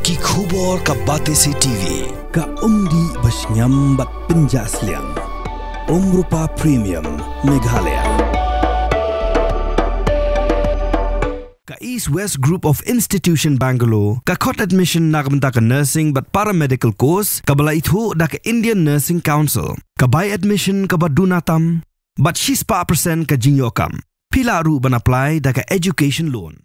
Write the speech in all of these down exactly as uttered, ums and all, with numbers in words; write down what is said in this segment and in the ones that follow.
Ki khubor ka Batesi T V. Ka umdih ba shngiam bad pynjah sliang. Umrupa Premium Meghalaya. Ka East West Group of Institution Bangalore, ka khot admission na ka bynta ka nursing bad paramedical course, kaba la ithuh da ka Indian Nursing Council. Ka bai admission kaba duna tam, bad shispah percent ka jingïoh kam. Phi lah ruh ban apply da ka education loan.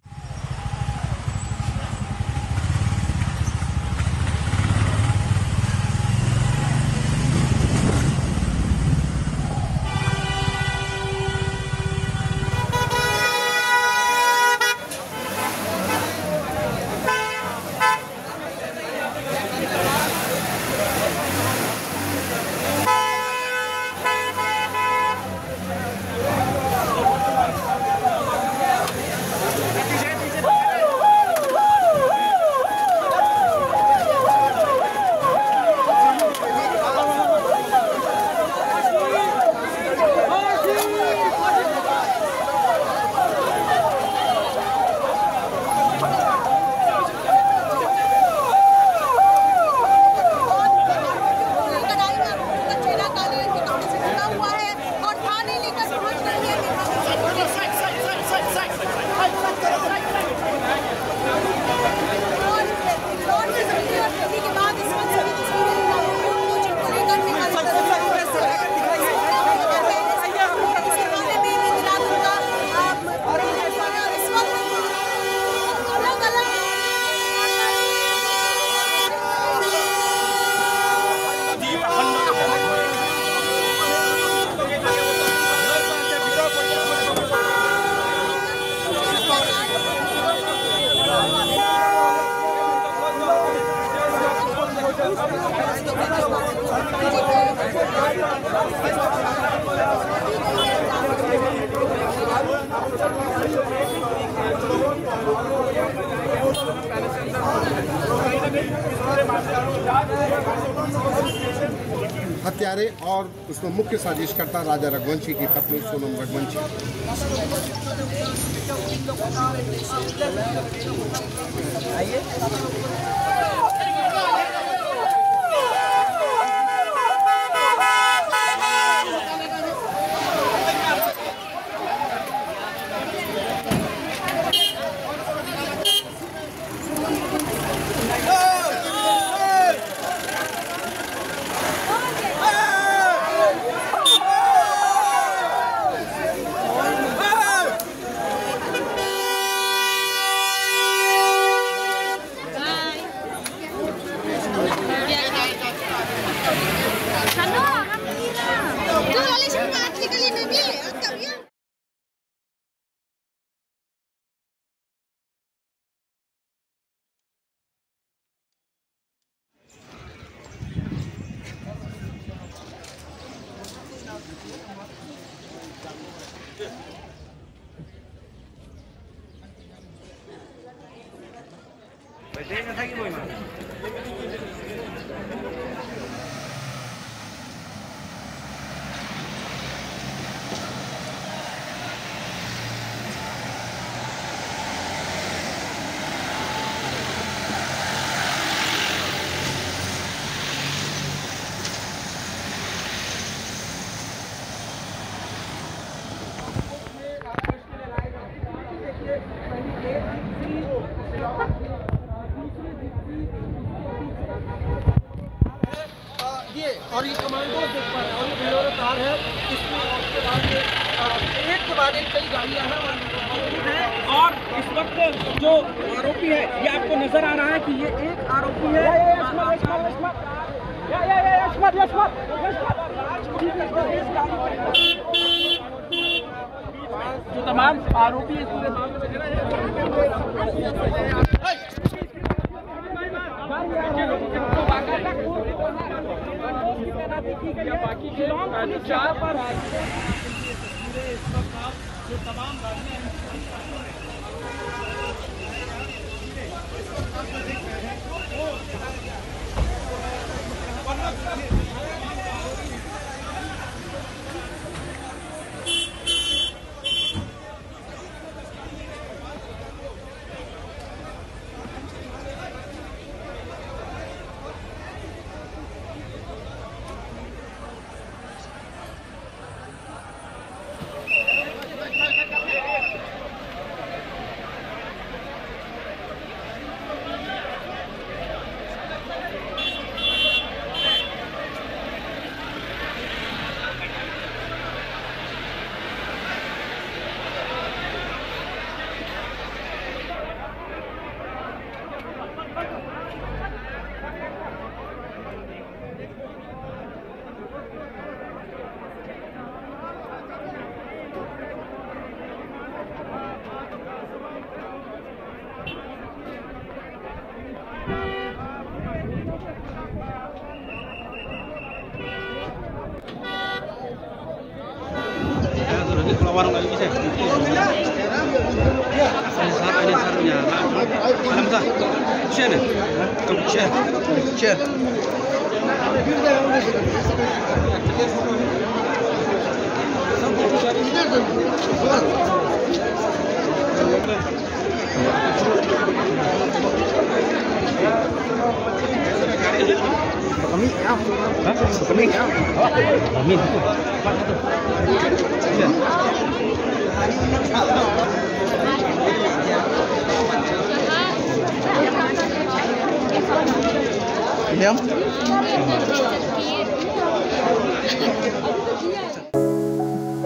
हत्यारे और उसमें मुख्य साजिशकर्ता राजा रघुवंशी की पत्नी सोनम रघुवंशी। ये, और ये कमांडोज देख पा रहे हैं, और ये बोलेरो कार है, इसमें, और उसके बाद ये, अ, एक के बाद एक कई गाड़ियां हैं, और मौजूद हैं। और इस वक्त जो आरोपी है, ये आपको नजर आ रहा है कि ये एक आरोपी है। या, या, या, यशमत, यशमत। या, या, या, यशमत, यशमत, यशमत। जो तमाम आरोपी इस पूरे मामले में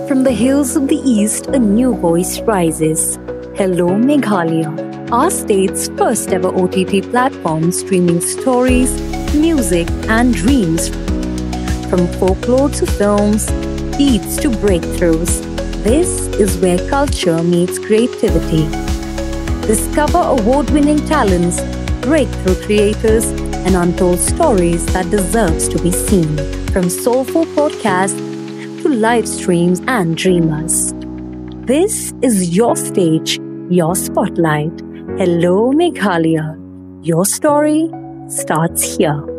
From the hills of the East, a new voice rises. Hello, Meghalaya, our state's first ever O T T platform streaming stories, music, and dreams. From folklore to films, beats to breakthroughs, this is where culture meets creativity. Discover award winning talents, breakthrough creators, and untold stories that deserves to be seen. From soulful podcasts to live streams and dreamers. This is your stage, your spotlight. Hello, Meghalaya. Your story starts here.